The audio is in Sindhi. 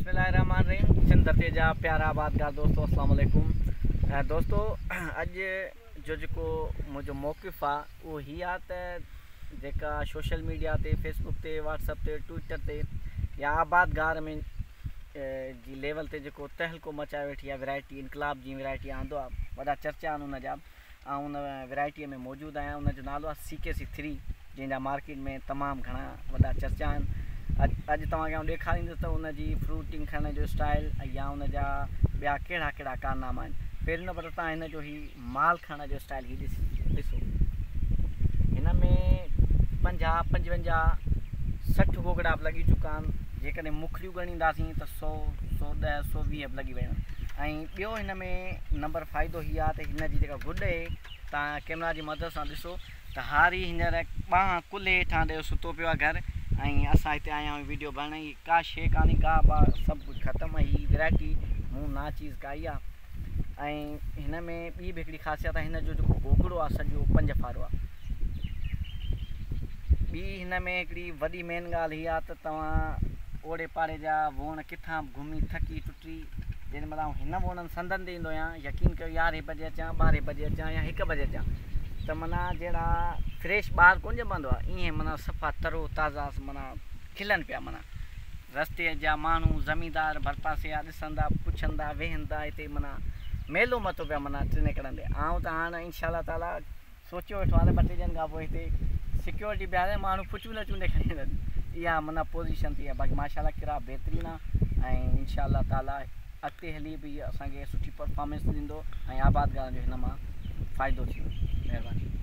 بسم الله الرحمٰن الرحيم سنڌ ڌرتي جا پيارا آبادگار دوستو السلام عليڪم دوستو اڄ جو جيڪو منهنجو موقف آ اهو هي آ ته جيڪا سوشل ميڊيا تي فيسبڪ تي واٽس اپ تي ٽوئٽر تي يا آبادگار ۾ جي ليول تي جيڪو تهلڪو مچائي ويٺي آ ورائٽي انقلاب جي ورائٽي آندو آ وڏا چرچا آهن ان جا آئون ان ورائٽيء ۾ موجود آهيان ان جو نالو آهي سي ڪي سي ٿري جنهن جا مارڪيٽ ۾ تمام گهڻا وڏا چرچا آهن اڄ توهان کي آئون ڏيکاريندس ته ان جي فروٽنگ کڻڻ جو اسٽائل يا ان جا ٻيا ڪهڙا ڪهڙا ڪارناما آهن پهريون نمبر ته توهان هن جو هي مال کڻڻ جو اسٽائل هي ڏسو هن ۾ 50 55 60 گوگڙا به لڳي چڪا آهن جيڪڏهن مکڙيون ڳڻينداسين ته 100 110 120 به لڳي ويون ۽ ٻيو هن ۾ نمبر فائدو هي آهي ته هن جي جيڪا گڏ اهي توهان ڪيمرا جي مدد سان ڏسو ته هاري هينئر ٻانهن ڪلهي هيٺان ڏيو ستو پيو آهي گهر ۽ اسان هتي آيا آهيون ويڊيو بڻائڻ هي ڪا شيء ڪانهي گاهه باهه سڀ ڪجهه ختم هي ورائٽي مون ناچيز ڪائي آهي ۽ هن ۾ ٻي به هڪڙي خاصيت آهي هن جو جيڪو گوگڙو آهي سڄو پنج ڦارو آهي ٻي هن ۾ هڪڙي وڏي مين ڳالهه هي آهي ته توهان اوڙي پاڙي جا ووڻ ڪٿان به گهمي ٿڪي ٽٽي جيڏي مهل آئون هن ووڻن سنڌن تي ايندو آهيان يقين ڪيو يارهين بجي اچان ٻارهين بجي اچان يا هڪ بجي اچان ته معنيٰ جهڙا فريش ٻار ڪونه ڄمندو آهي ائين معنيٰ صفا ترو تازا معنيٰ کلن پيا معنيٰ رستي جا ماڻهو زميندار ڀرپاسي جا ڏسندا پڇندا ويهندا هتي معنيٰ ميلو متو پيا معنيٰ ٽن ايڪڙن تي آئون ته هاڻ انشاء الله تعاليٰ سوچيو ويٺو آهيان ته ٻه ٽي ڏينهن کان پوء هتي سيڪيورٽي بيهاري ماڻهو ڦٽيون نه چونڊي کڻي ويندا اها معنيٰ پوزيشن ٿي آهي باقي ماشاء الله ڪراپ بهترين آهي ۽ انشاء الله تعاليٰ اڳتي هلي به اسان کي سٺي پرفارمنس ڏيندو ۽ آبادگارن جو هن مان فائدو ٿيندو مهرباني.